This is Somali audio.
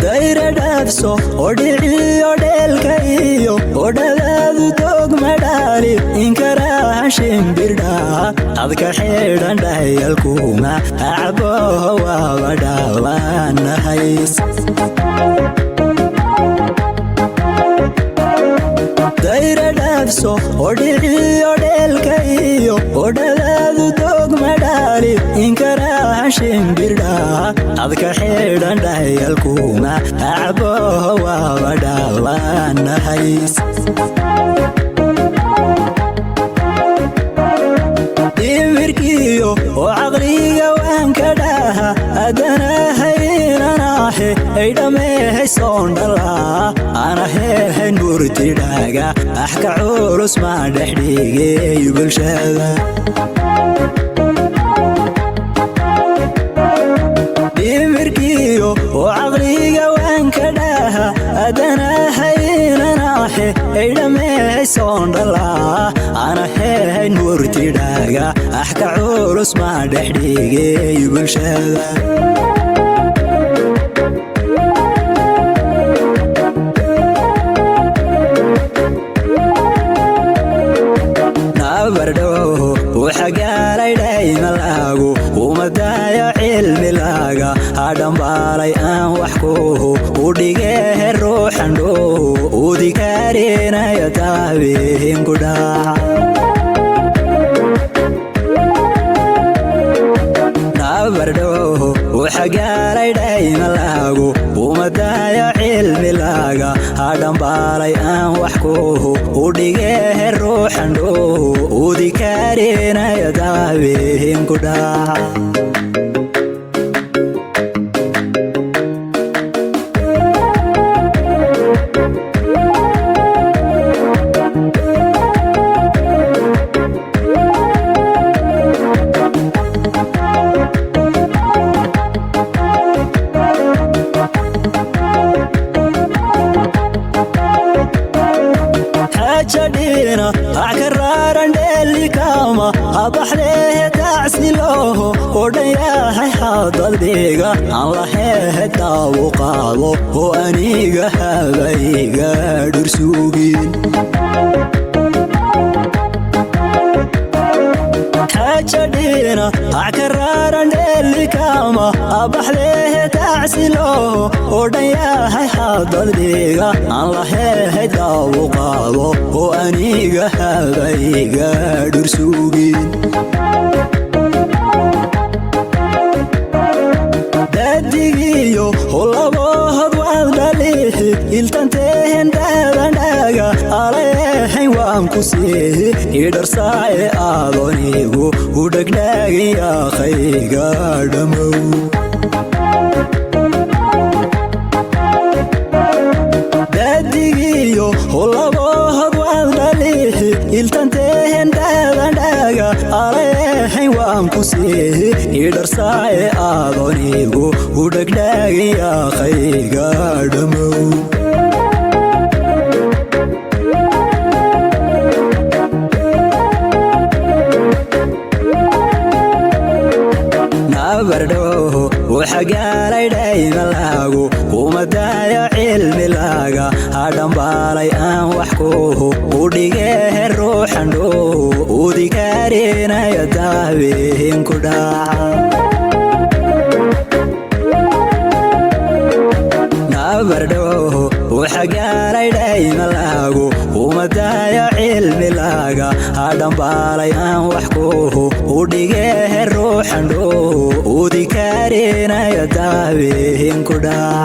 Dayra dhaafso oo dhiciyo dheelka iyo oo dhadaadu doog madhaali inkaraahan shimbirha adka xidhan dhayalkuma acboho waaba dhawaanahays. Dayra dhaafso oo dhiciyo dheelka iyo oo dhadaadu doog madhaali inkaraahan shimbirha adka xidhan dhayalkuma acboho waaba dhawaanahays. Dhimirkiyo oo caqliga waan ka dhaha haddana haynanaaxe ay dhammeehaysoon dhalaa ana heehayn murtidhaaga axka culus maa dhex dhigay bulshada. Dhimirkiyo oo caqliga waan ka dhaha haddana haynanaaxe ay dhammeehaysoon dhalaa ana heehayn murtidhaaga axka culus maa dhex dhigay bulshada. Nabardhow waxagaalay dhaymalaagu umadaayo cilmilaaga hadhambaalay aan wax ku u dhigehe ruuxandho udikaarinaya taabihin ku dhaca. Nabardhow waxagaalay dhaymalaagu umadaayo cilmilaaga hadhambaalay aan wax ku u dhigehe ruuxandho udikaarinaya taabihin ku dhaca. Xaajadhiina ac ka raaran dheelikama habaxdehe tacsilooho oo dhan yahay xadadhiga aan lahehe daawu qaado oo aniga habayga dhursugin. Xaajadhiina ac ka raaran dheelikama habaxdehe tacsilooho oo dhan yahay xadadhiga aan lahehe daawu qaado oo aniga habayga dhursugin. Daadigiyo holabohod waad dhaliixi iltantehen dhaadandhaaga aleehayn waan ku siihi idharsaaye aadonigu u dhegdhaagin yaaqayga dhammow. Daadigiyo holabohod waad dhaliixi iltantehen dhaadandhaaga aleehayn waan ku siihi idharsaaye aadonigu u dhegdhaagin yaaqayga dhammow. Nabardhow waxagaalay dhaymalaagu umadaayo cilmilaaga hadhambaalay aan wax ku u dhigehe ruuxandho udikaarinaya taabihin ku dhaca. Nabardhow waxagaalay dhaymalaagu umadaayo cilmilaaga hadhambaalay aan wax ku u dhigehe ruuxandho udikaarinaya taabihin ku dhaca.